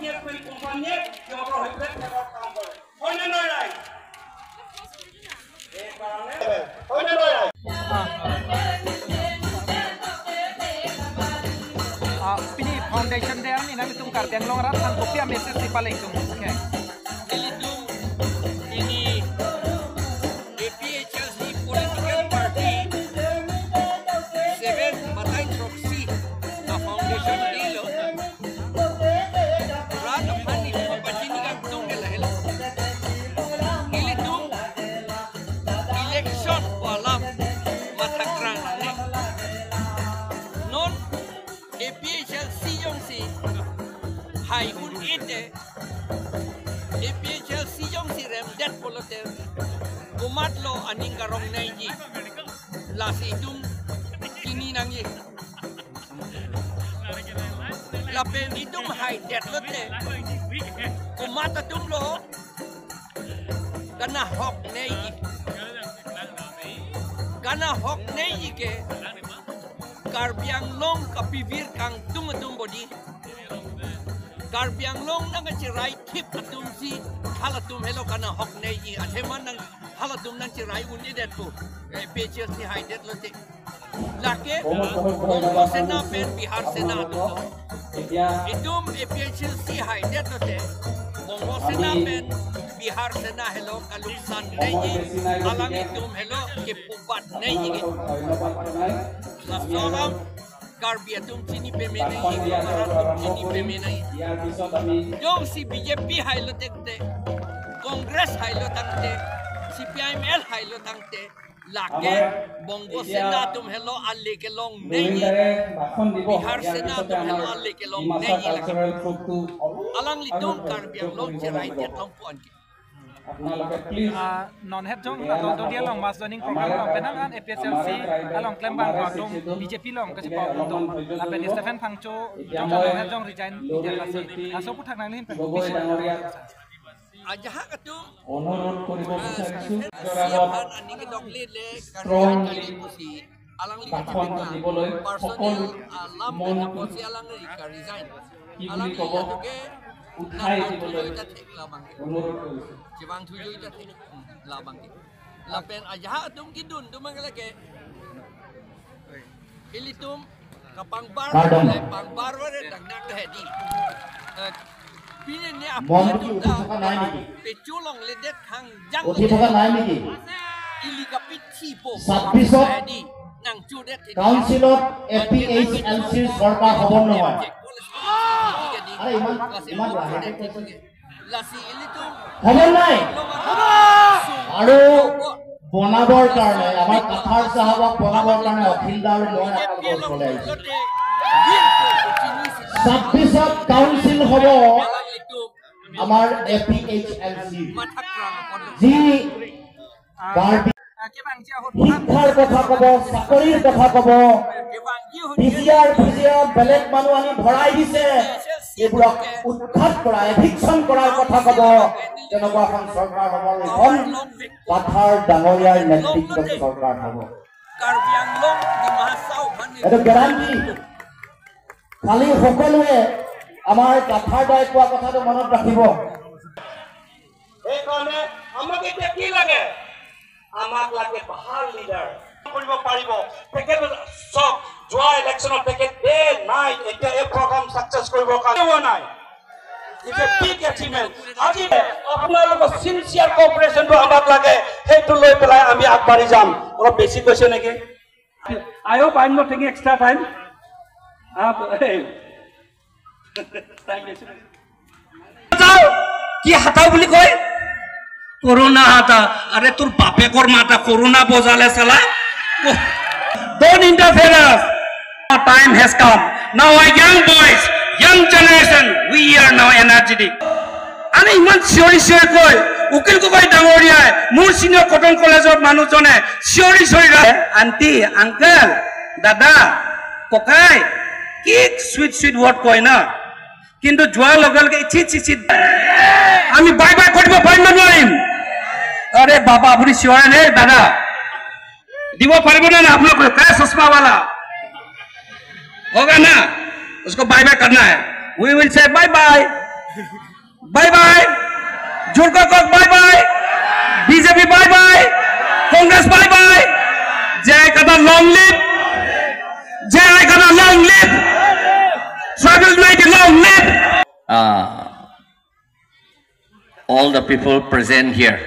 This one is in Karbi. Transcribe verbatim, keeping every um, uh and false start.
কোম্পানীয়ে সিহঁতৰ সৈতে কাম কৰে। হয়নে নহয় ৰাইজ? এইকাৰণে হয়নে নহয় ৰাইজ? Ah, pini foundation day arni nangtum Karbi Anglong arat aphan kopi a-message si paleng tum. Okay. Nelitum pini A P H L C political party seven batai throksi a-foundation day lo. Rat aphan nelitum pachini kangtung ke lahelo. Nelitum election pu alam matha krang ne. Non A P H L C jongsi hai un-ete, A P H L C jongsi remdet pulote komatlo aning karong nangji. Lasi itum chini nangji. Lapen itum haidet lote komat atumlo kanahok nangji. Kanahok nangji ke Karbi Anglong kapivir kangtung atum bodi. Karbi Anglong nangkacherai thip atumsi halatum helo kanahok nangji. Athema nang halatum nangcherai un-edetpo. A P H L C haidet lote. Lake Bongo Sena pen Bihar Sena atum. Itum A P H L C haidet lote Bongo Sena pen Bihar Sena helo kaluksan nangji, alanglitum helo kepubat nangji ke. Laso alam Karbi atum chini pame nangji, Karbi atum chini pame nangji. Jongsi B J P hailo tangte, Congress hailo tangte, C P I M L hailo tangte, lake Bongo Sena atum helo ale kelong nangji, Bihar Sena atum helo ale kelong nangji lake. Alanglitum Karbi Anglong cherai det longpo anke. Ah, non het jong, ah, non dodi along mass joining program along penang an A P H L C along klembang ko atum, B J P along kachepa atum, lapen Stephen Phangcho jong non het jong resign, resign lasi. Laso aphuthak nanglihin pen bisi. Ajahak atum, অনুৰোধ কৰিব বিচাৰিছো, ah, strongly alangli bathon kachepa diboloi personal, সকলো ah, lam mong pen apotsi alangli ka-resign. কি বুলি ক'ব? Alangli atoke উঠাই nang দিবলৈ bangthu joi ta thek labang ke. অনুৰোধ কৰিছো। Chevangthu joi ta thek labang ke. Lapen ajahak atum kedun atum abang lake. Ilitum kapangbar, pardon, le pangbar vare dangnak hedi. Eh, pini ne api মন কি atum উঠি ta থকা নাই নেকি? Pechu longledet hangjang উঠি থকা নাই নেকি? Ili kapithi po ছাব্বিছত hedi. Nang chudet hedi. কাউন্সিলত এ পি এইচ এল চিৰ চৰকাৰ হ'ব নহয়। Aje, আৰে ইমান, ইমান লাহেকে কৈছে। হ'ব নাই? আৰু বনাবৰ কাৰণে, আমাৰ কাথাৰ চাহাবক বনাবৰ কাৰণে অখিল দা আৰু মই আপোনালোকৰ ওচৰলৈ আহিছো। ছাব্বিছত কাউন্সিল হ'ব আমাৰ এ পি এইচ এল চি। যি কাৰ্বি শিক্ষাৰ কথা ক'ব, চাকৰিৰ কথা ক'ব, পি জি আৰ, পি জি আৰ বেলেগ মানুহ আনি ভৰাই দিছে, এইবোৰক উৎখাত কৰা, এভিকশ্যন কৰাৰ কথা ক'ব, তেনেকুৱা এখন চৰকাৰ হ'ব। এইখন কাথাৰ ডাঙৰীয়াৰ নেতৃত্বত চৰকাৰ হ'ব। এইটো গেৰাণ্টি। খালি সকলোৱে আমাৰ কাথাৰ দাই কোৱা কথাটো মনত ৰাখিব। সেইকাৰণে আমাক এতিয়া কি লাগে? আমাক লাগে ভাল লিডাৰ। কৰিব পাৰিব। তেখেতে চাওক, যোৱা ইলেকশ্যনত তেখেত ডে নাইট এতিয়া এই প্ৰগ্ৰাম ছাকচেছ কৰিবৰ কাৰণে হোৱা নাই। It's a big achievement। আজি আপোনালোকৰ ছিনচিয়াৰ কপাৰেশ্যনটো আমাক লাগে, সেইটো লৈ পেলাই আমি আগবাঢ়ি যাম। অলপ বেছি কৈছে নেকি? I hope I'm not taking extra time। Up, এই, টাইম বেছি। হাতাও, কি হাতাও বুলি কয়? কৰোণা হাতা। আৰে, তোৰ বাপেকৰ মাতা কৰোণা বজালে চালা। Don't interfere us। Time has come। Now our young boys, young generation, we are now energetic। আৰে, ইমান চিঞৰি চিঞৰি কয়, উকিল গগৈ ডাঙৰীয়াই, মোৰ চিনিয়ৰ কটন কলেজৰ মানুহজনে চিঞৰি চিঞৰি ৰা-, আণ্টি, আংকল, দাদা, ককাই, কি চুইট চুইট ৱৰ্ড কয় না? কিন্তু যোৱাৰ লগে লগে ইচি চিচি আমি বাই বাই কৰিব পাৰিম নে নোৱাৰিম? আৰে বাবা, আপুনি চিঞৰে নে দাদা? দিব পাৰিব নে না আপোনালোকে? কাই চশমা ৱালা? হোগা না? উসকো বাই বাই কৰ্না হে। We will say bye bye। Bye bye. Jurkokok bye bye. B J P bye bye. Congress bye bye. J I Kathar long live. J I Kathar long live. Tribal unity long live. Uh, all the people present here.